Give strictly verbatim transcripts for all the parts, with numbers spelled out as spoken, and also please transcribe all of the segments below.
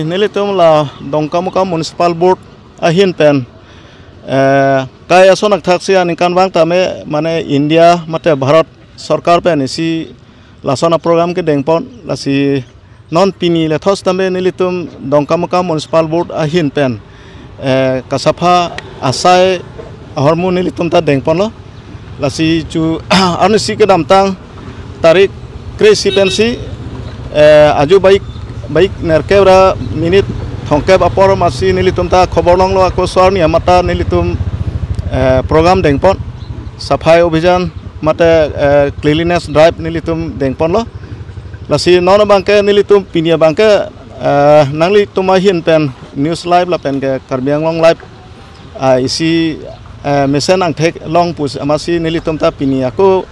Nelitum la Dongkamukam Municipal Board ahin pen, eh, kai ason akthaksi aningkanvang tame mane India mate Bharat Sorkar pen isi lason aprogram kedengpon, lasi non pini lethos tame nelitum Dongkamukam Municipal Board ahin pen, eh, kasapha asai ahormu nelitum ta dengponlo. Lasi chu arnisi kedamtang tarik kre-isi pensi, eh, aju baik baik nerkep ra minute thomkep apor masi nelitum ta khobor longlo, ako so arni amat ta nelitum, eh, program dengpon, Safai Abhijan mate, eh, cleanliness drive nelitum dengponlo. Lasi non abangke nelitum pini abangke, eh, nanglitum ahin pen News Live lapen ke Karbi Anglong Live, ah, isi, eh, mesen angthek long pusi amatsi nelitum ta pini ako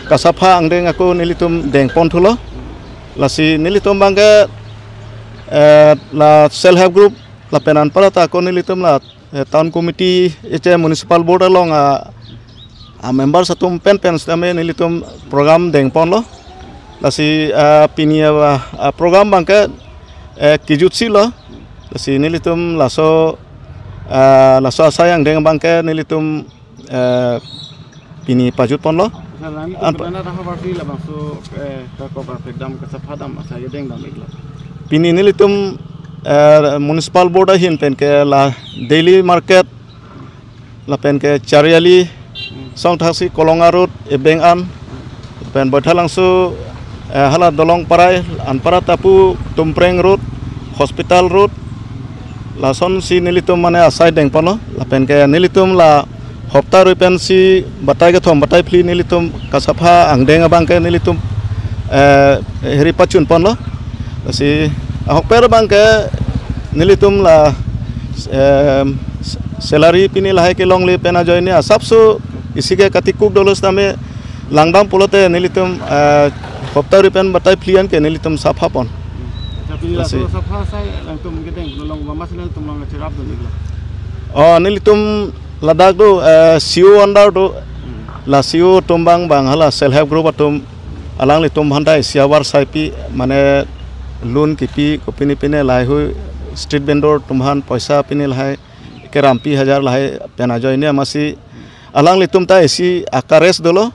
kasapha angdeng ako nelitum dengponthulo. Lasi nelitum abangke, eh, la self help group lapen anparta ako nelitum la, eh, town committee iche municipal board along a, a members atum penpen sitame nelitum program dengponlo. Lasi, ah, pini, ah, ah, program abangke, eh, kejutsilo. Lasi nelitum laso, ah, laso asai angdeng abangke nelitum, eh, pini pajutponlo. Sir, nangtum an pa- kemana raha varsi labangso, eh, ka cover pek dam, kasapha dam asai kedeng dam iklo? Pini nelitum, eh, municipal board ahin pen ke la daily market lapen ke Chariali, song thaksi Kolonga Road, Ebeng an, pen Boithalangso, eh, hala Dolong Parai, anparta pu Tumpreng Road, Hospital Road, lasonsi nelitum mane asai dengponlo, lapen ke nelitum la hopta rui pensi batai kethom batai phli nelitum kasapha angdeng abangke nelitum, eh, heri pachunponlo. Lasi ahokpet abangke nelitum la, em, salary pini lahai kelongle pen ajoine asapso isi ke katikuk dolo sitame langdam pulote nelitum, eh, hopta rui pen batai phli an ke nelitum saphapon. Acha, pini lasi laso sapha asai nangtum kedeng pulo along mama sila nangtum along cherapdun iklo? Oh, nelitum ladak do, eh, C O under do. Hmm. La C O atum abang abang hala self help group atum alanglitum aphan ta isi avarsai pi, mane loan kipi, kopine pine lahai hui street vendor atum aphan poisa pine lahai kerampi hajar lahai pen ajoine amatsi alanglitum ta isi akares dolo.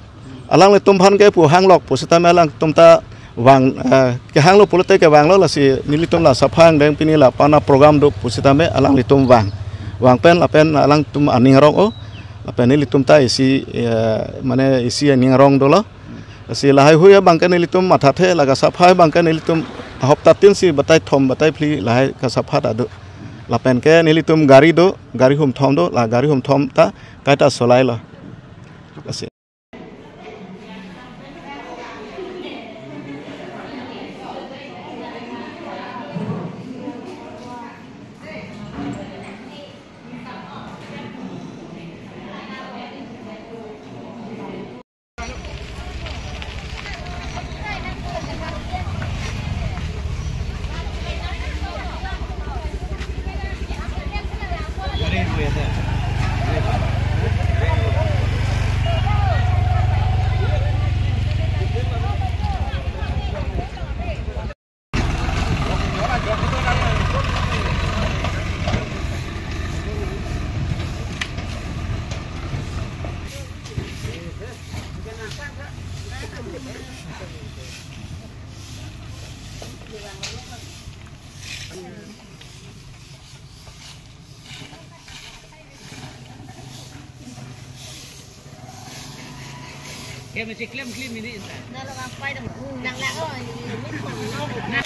Alanglitum aphan ke pu hanglok pusitame alangtum ta vang, eh, kehanglo pulote kevanglo, lasi nelitum la sapha angdeng pini la pana program do pusitame alanglitum vang. Vang pen lapen alangtum aning arong-o. Lapen nelitum ta isi, eh, mane isi aning arong dolo. Lasi lahai hui abangke nelitum mathathe, la kasapha abangke nelitum ahopta tin si batai thom batai phli lahai kasapha ta do. Lapen ke nelitum gari do, gari hum thom do, la gari hum thom ta kaita solailo. Lasi. Ke mesti klaim klaim ini inta. Nang lago, ini, ini.